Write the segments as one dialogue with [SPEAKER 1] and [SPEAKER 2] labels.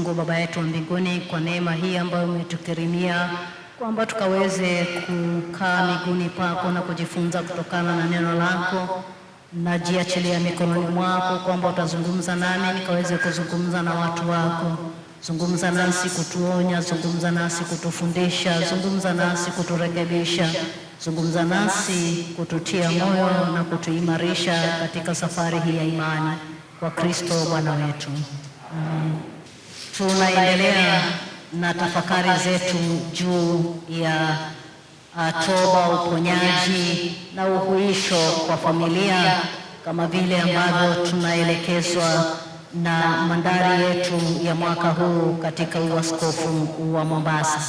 [SPEAKER 1] Mungu Baba yetu wa mbinguni kwa neema hii ambayo umetukirimia kwamba tukaweze kukaa miguuni pako na kujifunza kutokana na neno lako. Najiachilia mikononi mwako kwamba utazungumza nami nikaweze kuzungumza na watu wako. Zungumza nasi kutuonya, zungumza nasi kutufundisha, zungumza nasi kuturekebisha, zungumza nasi kututia moyo na kutuimarisha katika safari hii ya imani kwa Kristo Bwana wetu. Tunaendelea na tafakari zetu juu ya toba, uponyaji na uhuisho kwa familia kama vile ambavyo tunaelekezwa na mandari yetu ya mwaka huu katika uaskofu wa Mombasa.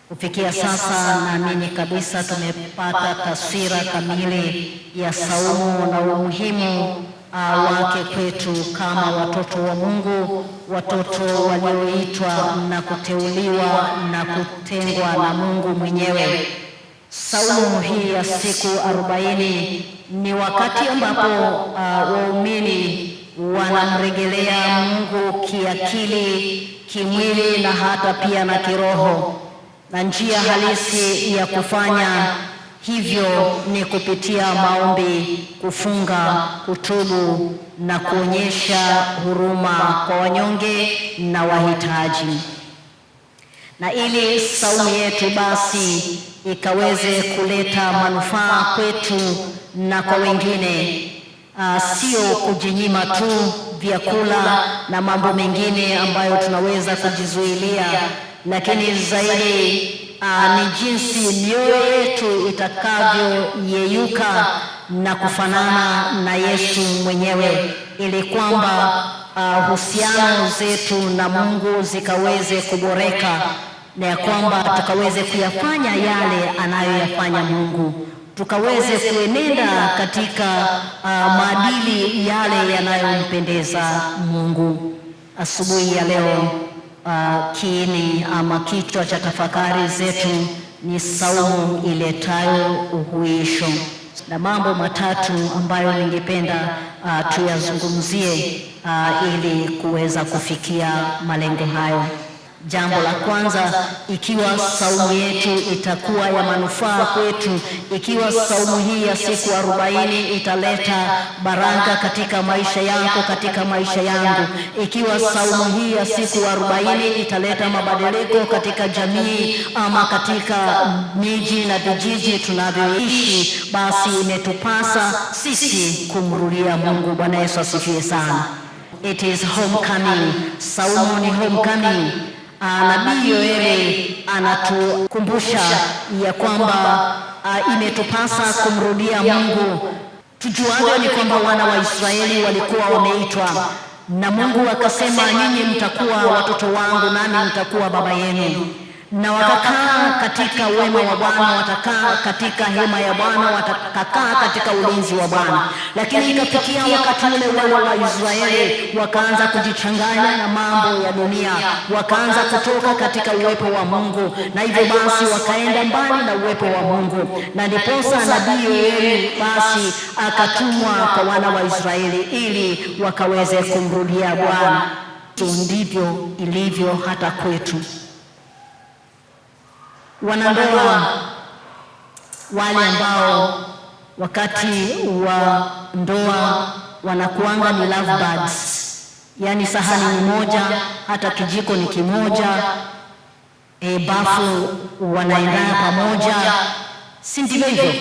[SPEAKER 1] Kufikia sasa, naamini kabisa tumepata taswira kamili ya saumu na umuhimu wake kwetu kama watoto wa Mungu, watoto walioitwa na kuteuliwa na kutengwa na Mungu mwenyewe. Saumu hii ya siku 40 ni wakati ambapo waumini wanamrejelea Mungu kiakili, kimwili na hata pia na kiroho, na njia halisi ya kufanya hivyo ni kupitia maombi, kufunga, kutubu na kuonyesha huruma kwa wanyonge na wahitaji. Na ili saumu yetu basi ikaweze kuleta manufaa kwetu na kwa wengine, sio kujinyima tu vyakula na mambo mengine ambayo tunaweza kujizuilia, lakini zaidi ni jinsi mioyo yetu itakavyoyeyuka na kufanana na Yesu mwenyewe, ili kwamba uhusiano zetu na Mungu zikaweze kuboreka na ya kwamba tukaweze kuyafanya yale anayoyafanya Mungu, tukaweze kuenenda katika maadili yale yanayompendeza Mungu. Asubuhi ya leo, kiini ama kichwa cha tafakari zetu ni saumu iletayo uhuisho, na mambo matatu ambayo ningependa tuyazungumzie ili kuweza kufikia malengo hayo. Jambo la kwanza, ikiwa saumu yetu itakuwa ya manufaa kwetu, ikiwa saumu hii ya siku 40 italeta baraka katika maisha yako, katika maisha yangu, ikiwa saumu hii ya siku 40 italeta mabadiliko katika jamii ama katika miji na vijiji tunavyoishi, basi imetupasa sisi kumrudia Mungu. Bwana Yesu asifiwe sana. It is homecoming. Saumu ni homecoming. Nabii Yoeli anatukumbusha ya kwamba imetupasa kumrudia Mungu. Tujuavyo ni kwamba wana wa Israeli walikuwa wameitwa na Mungu akasema, nyinyi mtakuwa watoto wangu nami nitakuwa baba yenu, na wakakaa katika wema wa Bwana, watakaa katika hema ya Bwana, watakaa katika ulinzi wa Bwana. Lakini ikafikia wakati ule wana wa Israeli wakaanza kujichanganya na mambo ya dunia, wakaanza kutoka katika uwepo wa Mungu, na hivyo basi wakaenda mbali na uwepo wa Mungu, na ndiposa nabii Yoeli basi akatumwa kwa wana wa Israeli ili wakaweze kumrudia Bwana. Ndivyo ilivyo hata kwetu. Wanandoa wale ambao wakati wa ndoa wanakuanga ni love birds, yaani sahani ni moja, hata kijiko ni kimoja, bafu wanaendana pamoja, si ndivyo hivyo?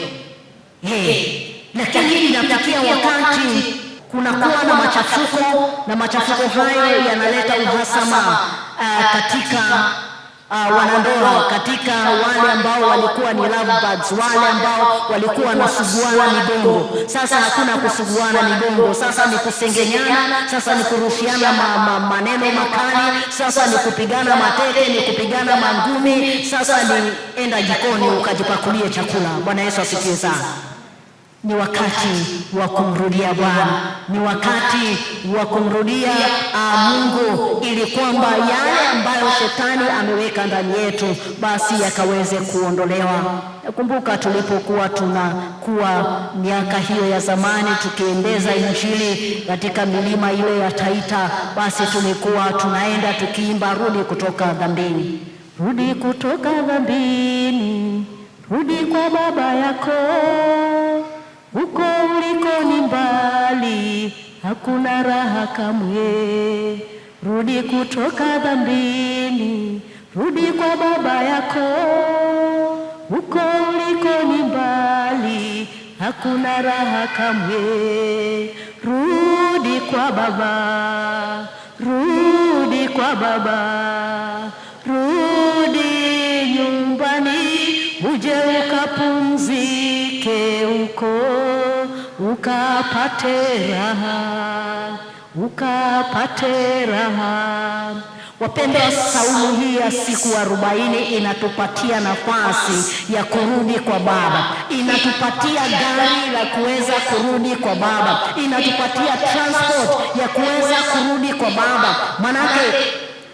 [SPEAKER 1] Lakini inafikia wakati kunakuwa na machafuko, na machafuko hayo yanaleta uhasama katika wanandoa, katika wale ambao walikuwa ni lovebirds, wale ambao walikuwa wanasuguana migongo. Sasa hakuna kusuguana migongo, sasa ni kusengenyana, sasa ni kurushiana maneno makali, sasa ni kupigana mateke, ni kupigana mangumi, sasa ni enda jikoni ukajipakulie chakula. Bwana Yesu asifiwe sana. Ni wakati wa kumrudia Bwana, ni wakati wa kumrudia Mungu, ili kwamba yale ambayo shetani ameweka ndani yetu basi yakaweze kuondolewa. Nakumbuka tulipokuwa tunakuwa miaka hiyo ya zamani tukiendeza Injili katika milima ile ya Taita, basi tulikuwa tunaenda tukiimba, rudi kutoka dhambini, rudi kutoka dhambini, rudi kwa baba yako, huko uliko ni mbali, hakuna raha kamwe. Rudi kutoka dhambini, rudi kwa baba yako, huko uliko ni mbali, hakuna raha kamwe. Rudi kwa baba, rudi kwa baba, rudi nyumbani, uje ukapumzike huko, ukapate raha, ukapate raha. Wapendwa, saumu hii ya siku 40 inatupatia nafasi ya kurudi kwa Baba, inatupatia gari la kuweza kurudi kwa Baba, inatupatia transport ya kuweza kurudi kwa Baba. Manake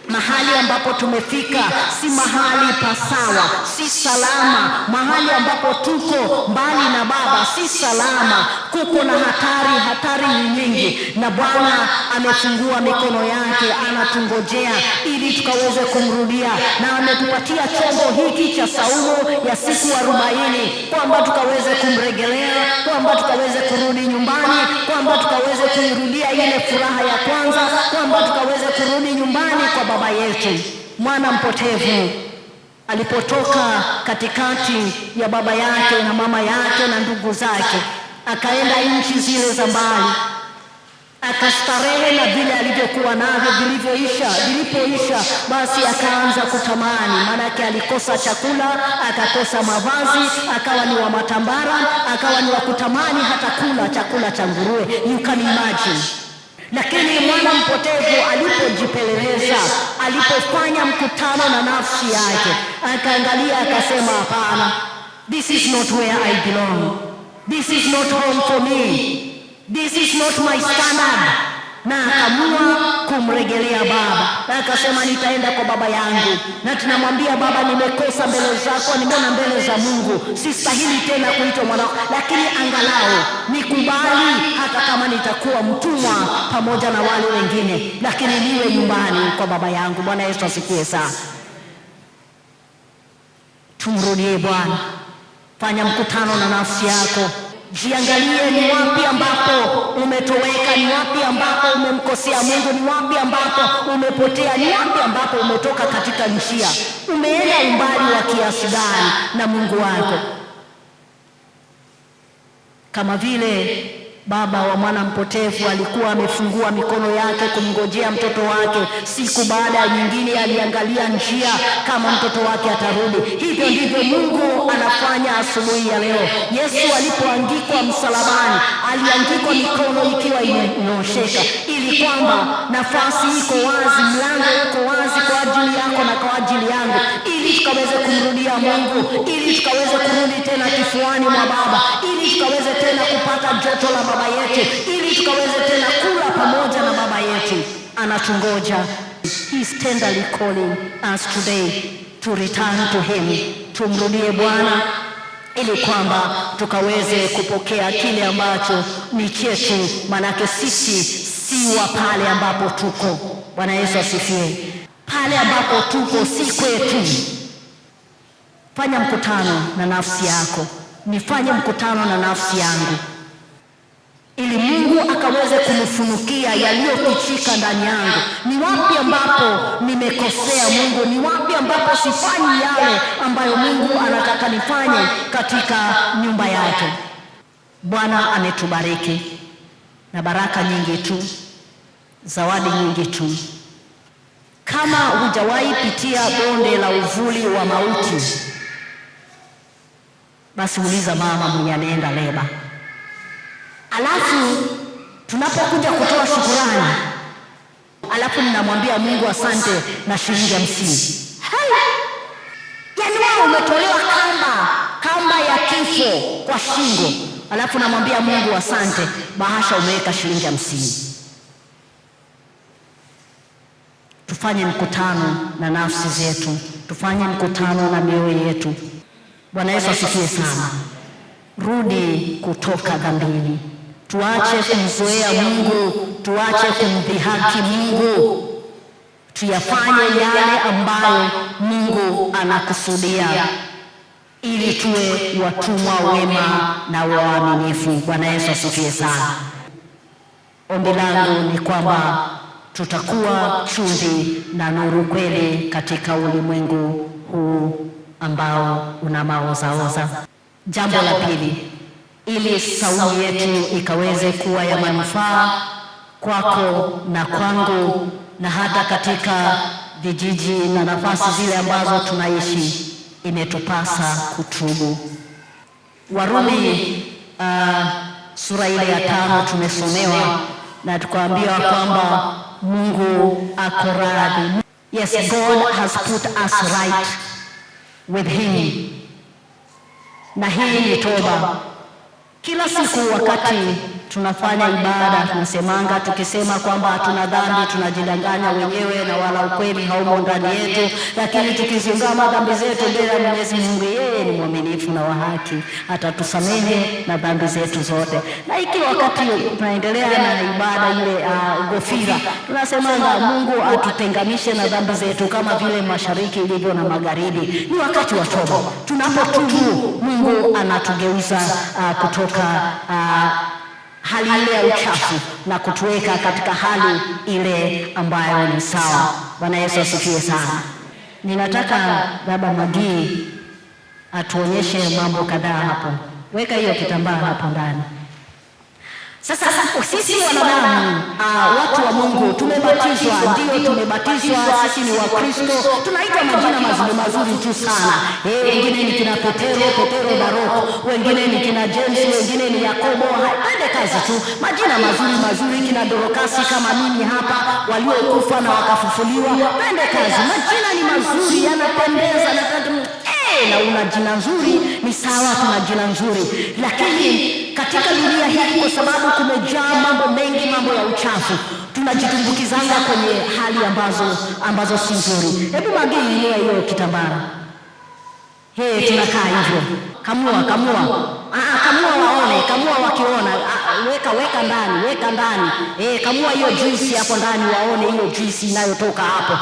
[SPEAKER 1] mahali ambapo tumefika si mahali pasawa, si salama. Mahali ambapo tuko mbali na Baba si salama, kuko na hatari, hatari ni nyingi, na Bwana amefungua mikono yake, anatungojea ili tukaweze kumrudia, na ametupatia chombo hiki cha saumu ya siku 40 kwamba tukaweze kumregelea, kwamba tukaweze kurudi nyumbani, kwamba tukaweze kuirudia ile furaha ya kwanza, kwamba tukaweze kurudi nyumbani kwa Baba yetu. Mwana mpotevu alipotoka katikati ya baba yake na mama yake na ndugu zake, akaenda nchi zile za mbali, akastarehe na vile alivyokuwa navyo vilipoisha, basi akaanza kutamani. Maanake alikosa chakula, akakosa mavazi, akawa ni wa matambara, akawa ni wa kutamani hata kula chakula cha nguruwe. You can imagine. Lakini mwana mpotevu alipojipeleleza, alipofanya mkutano na nafsi yake, akaangalia akasema, hapana, this is not where I belong, this is not home for me, this is not my standard. Na akaamua kumrejelea baba, na akasema nitaenda kwa baba yangu, na tunamwambia baba, nimekosa mbele zako, nimeona mbele za Mungu, sistahili tena kuitwa mwanao, lakini angalau nikubali, hata kama nitakuwa mtumwa pamoja na wale wengine, lakini niwe nyumbani kwa baba yangu. Bwana Yesu asifiwe sana. Tumrudie Bwana. Fanya mkutano na nafsi yako, jiangalie, ni wapi ambapo umetoweka, ni wapi ambapo umemkosea Mungu, ni wapi ambapo umepotea, ni wapi ambapo umetoka katika njia, umeenda umbali wa kiasi gani na Mungu wako. Kama vile baba wa mwana mpotevu alikuwa amefungua mikono yake kumngojea mtoto wake, siku baada ya nyingine aliangalia njia kama mtoto wake atarudi. Hivyo ndivyo Mungu anafanya asubuhi ya leo. Yesu alipoangikwa msalabani, aliangikwa mikono ikiwa imenyosheka, ili kwamba nafasi iko wazi, mlango uko wazi kwa ajili yako na kwa ajili yangu, ili tukaweze kumrudia Mungu, ili tukaweze kurudi tena kifuani mwa Baba, ili tukaweze tena kupata joto la Baba yetu, ili tukaweze tena kula pamoja na Baba yetu. Anatungoja. He is tenderly calling us today to return to him. Tumrudie Bwana ili kwamba tukaweze kupokea kile ambacho ni chetu, manake sisi si wa pale ambapo tuko. Bwana Yesu asifiwe. Pale ambapo tuko si kwetu. Fanya mkutano na nafsi yako, nifanye mkutano na nafsi yangu, ili Mungu akaweze kunifunukia yaliyofichika ndani yangu. Ni wapi ambapo nimekosea Mungu? Ni wapi ambapo sifanyi yale ambayo Mungu anataka nifanye katika nyumba yake? Bwana ametubariki na baraka nyingi tu, zawadi nyingi tu. Kama hujawahi pitia bonde la uvuli wa mauti, basi uliza mama mwenye anaenda leba. Alafu tunapokuja kutoa shukurani, alafu ninamwambia Mungu asante na shilingi 50. Yaani wewe umetolewa kamba ya kifo kwa shingo, Alafu namwambia Mungu asante, bahasha umeweka shilingi 50. Tufanye mkutano na nafsi zetu, tufanye mkutano na mioyo yetu. Bwana Yesu asifiwe sana. Rudi kutoka dhambini, tuache kumzoea Mungu, tuache kumdhihaki Mungu, tuyafanye yale ambayo Mungu anakusudia ili tuwe watumwa wema na waaminifu. Bwana Yesu asifiwe sana. Ombi langu ni kwamba tutakuwa chumvi na nuru kweli katika ulimwengu huu ambao una maozaoza. Jambo la pili, ili saumu yetu ikaweze kuwa ya manufaa kwako na kwangu na hata katika vijiji na nafasi zile ambazo tunaishi, imetupasa kutubu. Warumi sura ile ya 5 tumesomewa na tukaambiwa kwamba Mungu ako radhi. Yes, God has put us right with him. Na hii ni toba. Kila siku wakati tunafanya ibada tunasemanga, tukisema kwamba hatuna dhambi tunajidanganya wenyewe na wala ukweli haumo ndani yetu, lakini tukiziungama dhambi zetu mbele ya Mwenyezi Mungu, yeye ni mwaminifu na wa haki, atatusamehe na dhambi zetu zote. Na ikiwa wakati tunaendelea na ibada ile gofira, tunasemanga Mungu atutenganishe na dhambi zetu kama vile mashariki ilivyo na magharibi. Ni wakati wa toba. Tunapotubu Mungu anatugeuza kutoka hali ile ya uchafu na kutuweka katika hali ile ambayo ni sawa. Bwana Yesu asifiwe sana. Ninataka Baba Magii atuonyeshe mambo kadhaa hapo. Weka hiyo kitambaa hapo ndani. Sasa sisi wanadamu, watu wa Mungu tumebatizwa, ndio tumebatizwa, sisi ni Wakristo, tunaitwa majina mazuri mazuri tu sana. Wengine ni kina Petero, Petero Baroko, wengine ni kina James, wengine ni Yakobo. Pende kazi tu, majina mazuri mazuri, kina Dorokasi kama mimi hapa, waliokufa na wakafufuliwa. Pende kazi, majina ni mazuri, yanapendeza na na una jina nzuri, ni sawa, tuna jina nzuri, lakini katika dunia hii kwa sababu kumejaa mambo mengi, mambo ya uchafu, tunajitumbukizanga kwenye hali ambazo si nzuri. Hebu Magii, inua hiyo kitambara. Hey, tunakaa hivyo. Kamua, kamua. Kamua waone, kamua wakiona. Weka ndani, weka ndani. Kamua hiyo juisi hapo ndani waone hiyo juisi inayotoka hapo.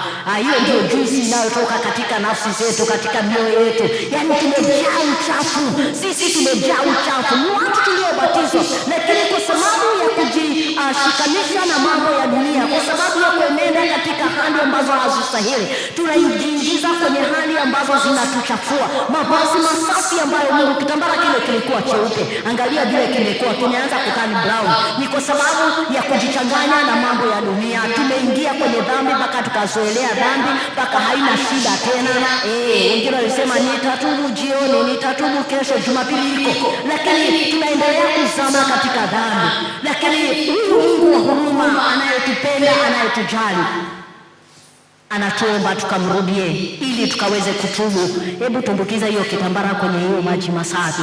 [SPEAKER 1] Hiyo ndio juisi inayotoka katika nafsi zetu, katika mioyo yetu. Yaani tumejaa uchafu. Sisi tumejaa uchafu. Ni watu tuliobatizwa, lakini kwa sababu ya kujishikanisha na mambo ya dunia, kwa sababu ya kuenenda katika hali ambazo hazistahili, tunajiingiza kwenye hali ambazo zinatuchafua. Mavazi masafi ambayo Mungu, kitambara kile kilikuwa cheupe, angalia vile kimekuwa, kimeanza kutani brown. Ni kwa sababu ya kujichanganya na mambo ya dunia. Tumeingia kwenye dhambi mpaka tukazoelea dhambi mpaka haina shida tena. Wengine walisema nitatubu jioni, nitatubu kesho, Jumapili iko, lakini tunaendelea kuzama katika dhambi. Lakini huyu Mungu wa huruma anayetupenda, anayetujali, anatuomba tukamrudie ili tukaweze kutubu. Hebu tumbukiza hiyo kitambara kwenye hiyo maji masafi.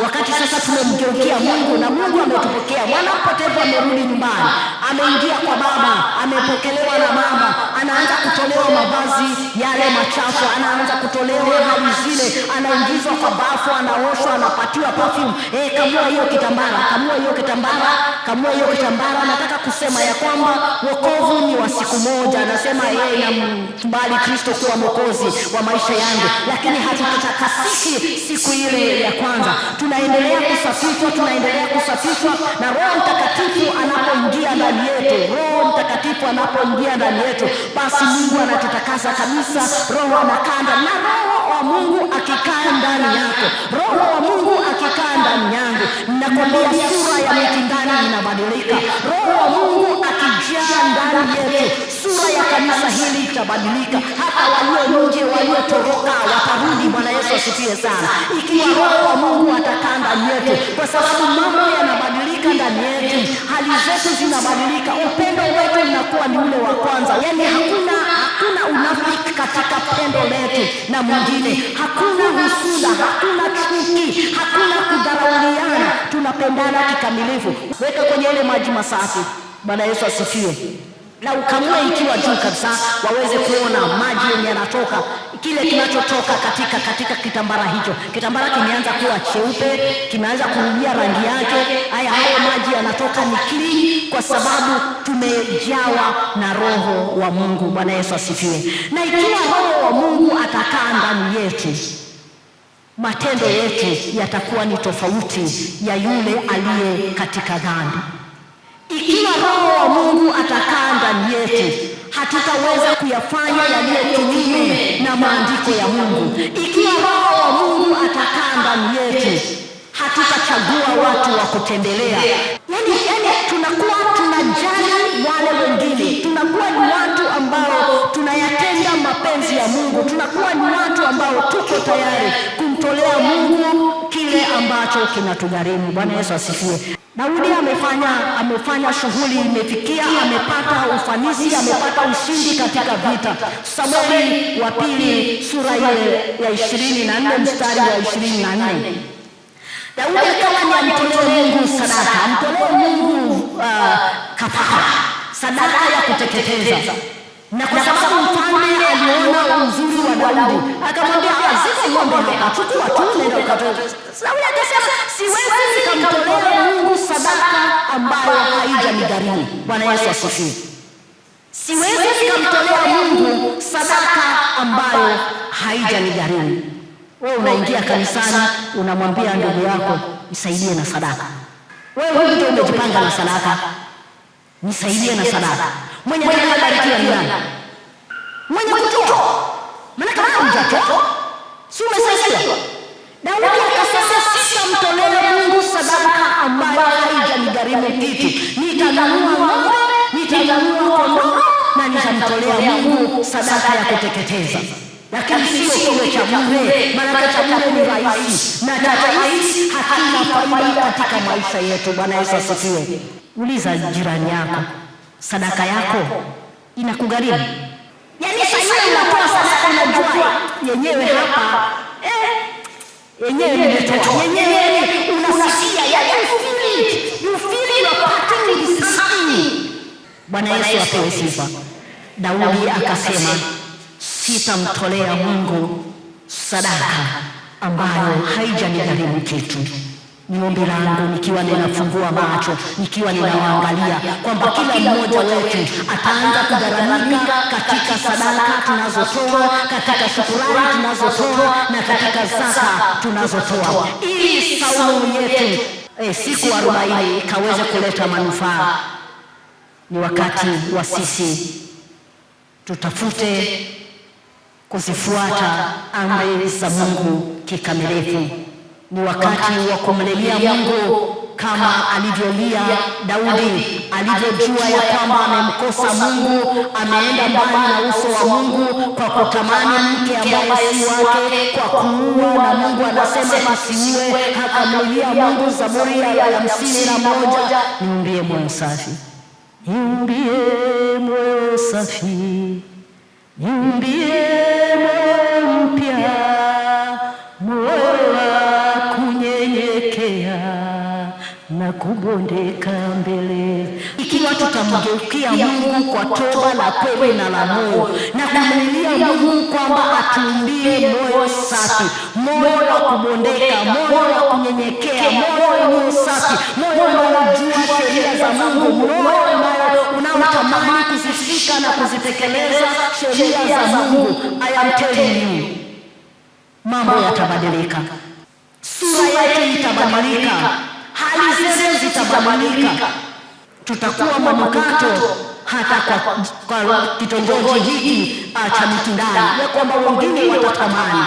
[SPEAKER 1] Wakati sasa tumemgeukia Mungu na Mungu ametupokea. Mwana mpotevu amerudi nyumbani, ameingia kwa Baba, amepokelewa na Baba, anaanza kutolewa mavazi yale machafu, anaanza kutolewa hali zile, anaingizwa kwa bafu, anaoshwa, anapatiwa perfume. Kamua hiyo kitambara, kamua hiyo kitambara, kamua hiyo kitambara. Nataka kusema ya kwamba wokovu ni wa siku moja. Anasema yeye namkubali Kristo kuwa Mwokozi wa maisha yangu, lakini hatutakasiki siku ile ya kwanza. Tunaendelea kusafishwa, tunaendelea kusafishwa na Roho Mtakatifu anapoingia ndani yetu. Roho Mtakatifu anapoingia ndani yetu, basi Mungu anatutakasa kabisa. Roho anakaa ndani, na Roho wa Mungu akikaa ndani yako, Roho wa Mungu akikaa ndani yangu, ninakwambia sura ya Mikindani inabadilika. Roho wa Mungu akijaa ndani yetu, sura ya kanisa hili itabadilika. Hata walio nje, waliotoroka watarudi. Bwana Yesu asifiwe sana. Ikiwa Roho wa Mungu atakaa ndani yetu, kwa sababu mambo yanabadilika ndani yetu, hali zetu zinabadilika, upendo wetu unakuwa ni ule wa kwanza. Yaani hakuna Hakuna unafiki katika pendo letu na mwingine, hakuna husuda, hakuna chuki, hakuna kudharauliana. Tunapendana kikamilifu. Weka kwenye ile maji masafi. Bwana Yesu asifiwe. Na ukamue ikiwa juu kabisa, waweze kuona maji yenye yanatoka, kile kinachotoka katika kitambara hicho. Kitambara kimeanza kuwa cheupe, kimeanza kurudia rangi yake. Haya, hayo maji yanatoka ni clean, kwa sababu tumejawa na Roho wa Mungu. Bwana Yesu asifiwe. Na ikiwa Roho wa Mungu atakaa ndani yetu, matendo yetu yatakuwa ni tofauti ya yule aliye katika dhambi. Ikiwa Roho wa Mungu atakaa ndani yetu, hatutaweza kuyafanya yaliyo kinyume na maandiko ya Mungu. Ikiwa Roho wa Mungu atakaa ndani yetu, hatutachagua watu wa kutembelea. Yani tunakuwa tunajali wale wengine, tunakuwa ni watu ambao tunayatenda mapenzi ya Mungu, tunakuwa ni watu ambao tuko tayari kumtolea Mungu kile ambacho kinatugharimu. Bwana Yesu asifiwe. Daudi amefanya shughuli imefikia, amepata ufanisi, amepata ushindi katika vita. Samueli wa pili sura ile ya 24 mstari wa 24. Daudi akawa ni amtolee Mungu sadaka, amtolee Mungu kafara, sadaka ya kuteketeza. Na kwa sababu mfalme aliona uzuri wa Daudi, akamwambia, ziko ng'ombe hapa, chukua tu, nenda ukatoe. Daudi akasema, siwezi nikamtolea Mungu sadaka ambayo haijanigharimu. Bwana Yesu asifiwe. Siwezi nikamtolea Mungu sadaka ambayo haijanigharimu. Wewe unaingia kanisani unamwambia ndugu yako, nisaidie na sadaka. Wewe ndio umejipanga na sadaka, nisaidie na sadaka. Mwenye atakayebarikiwa ni nani? Mwenye kutoa. Maana kama hujatoa, si umesaidiwa? Daudi akasema, sitamtolea Mungu sadaka ambayo haijanigharimu kitu. Nitanunua ng'ombe, nitanunua kondoo na nitamtolea Mungu sadaka ya kuteketeza. Lakini sio kile cha bure, maana cha bure ni rahisi na cha rahisi hakina faida katika maisha yetu. Bwana Yesu asifiwe. Uliza jirani yako, sadaka yako inakugharimu? Yaani sasa unatoa sadaka, unajua yenyewe hapa yenyewe nimetoa, yenyewe unasikia, yaani you feel it, you feel you are parting with something. Bwana Yesu apewe sifa. Daudi akasema, sitamtolea Mungu sadaka ambayo haijanigharimu kitu. Ni ombi langu nikiwa ninafungua macho, nikiwa ninawaangalia kwamba kila mmoja wetu ataanza kugharamika katika sadaka tunazotoa, katika shukurani tunazotoa na katika zaka tunazotoa, ili saumu yetu siku 40 ikaweze kuleta manufaa. Ni wakati wa sisi tutafute kuzifuata amri za Mungu kikamilifu. Ni wakati wa kumlilia Mungu kama alivyolia Daudi, alivyojua ya kwamba amemkosa Mungu, ameenda mbali na uso wa Mungu kwa kutamani mke ambaye si wake, kwa kuua, na Mungu anasema tusiue. Akamlilia Mungu, Zaburi ya 51, niumbie moyo safi, niumbie moyo safi, niumbie moyo mpya, moyo wa kunyenyekea na kubondeka mbele. Ikiwa tutamgeukia Mungu kwa toba la kweli na la moyo na kumlilia Mungu kwamba atuumbie moyo safi, moyo wa kubondeka, moyo wa kunyenyekea, moyo ulio safi, moyo unaojua sheria za Mungu, moyo unaotamani kuzishika na kuzitekeleza sheria za Mungu. I am telling you, mambo yatabadilika, sura yetu itabadilika, hali zetu zitabadilika, tutakuwa manukato hata kwa kitongoji hiki cha Mikindani, ya kwamba wengine watatamani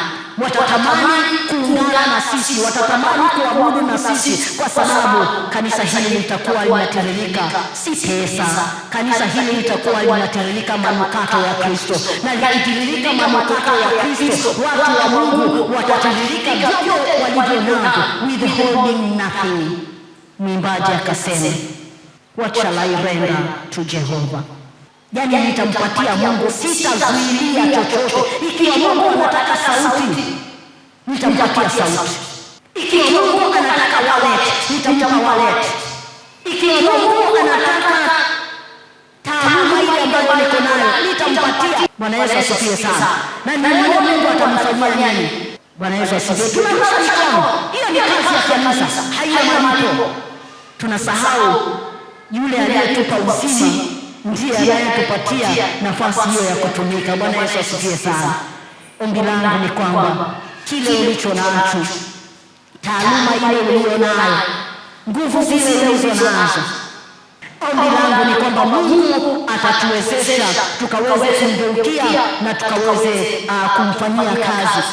[SPEAKER 1] kuungana na sisi, watatamani kuabudu na sisi, kwa sababu kanisa hili litakuwa linatiririka si pesa. Kanisa hili litakuwa linatiririka manukato ya Kristo, na likitiririka manukato ya Kristo, watu wa Mungu watatiririka vyote walivyo navyo, withholding nothing. Mwimbaji akasema, what shall I render to Jehovah? Yaani nitampatia Mungu, sitazuilia chochote. Ikiwa Mungu anataka sauti, nitampatia sauti. Ikiwa Mungu anataka wallet, nitampa wallet. Ikiwa Mungu anataka taaluma ile ambayo niko nayo, nitampatia. Bwana Yesu asifiwe sana. Na nione Mungu atamfanyia nini. Bwana Yesu asifiwe. Tunarusha mikono, hiyo ni kazi ya kanisa, haina malipo. Tunasahau yule aliyetupa uzima ndiye anayetupatia nafasi hiyo ya kutumika. Bwana Yesu asifiwe sana. Ombi langu ni kwamba kile ulicho nacho, taaluma ile uliyo nayo, nguvu zile ulizo nazo, ombi langu ni kwamba Mungu atatuwezesha tukaweze kumgeukia na tukaweze kumfanyia kazi.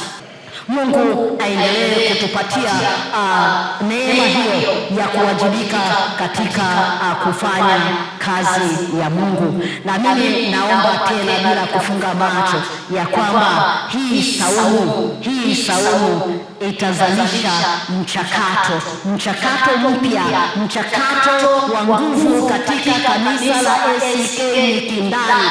[SPEAKER 1] Mungu aendelee kutupatia neema hiyo ya kuwajibika katika kufanya kazi ya Mungu. Na mimi naomba tena bila kufunga macho ya kwamba hii saumu itazalisha mchakato mpya, mchakato wa nguvu katika kanisa la ACK Mikindani.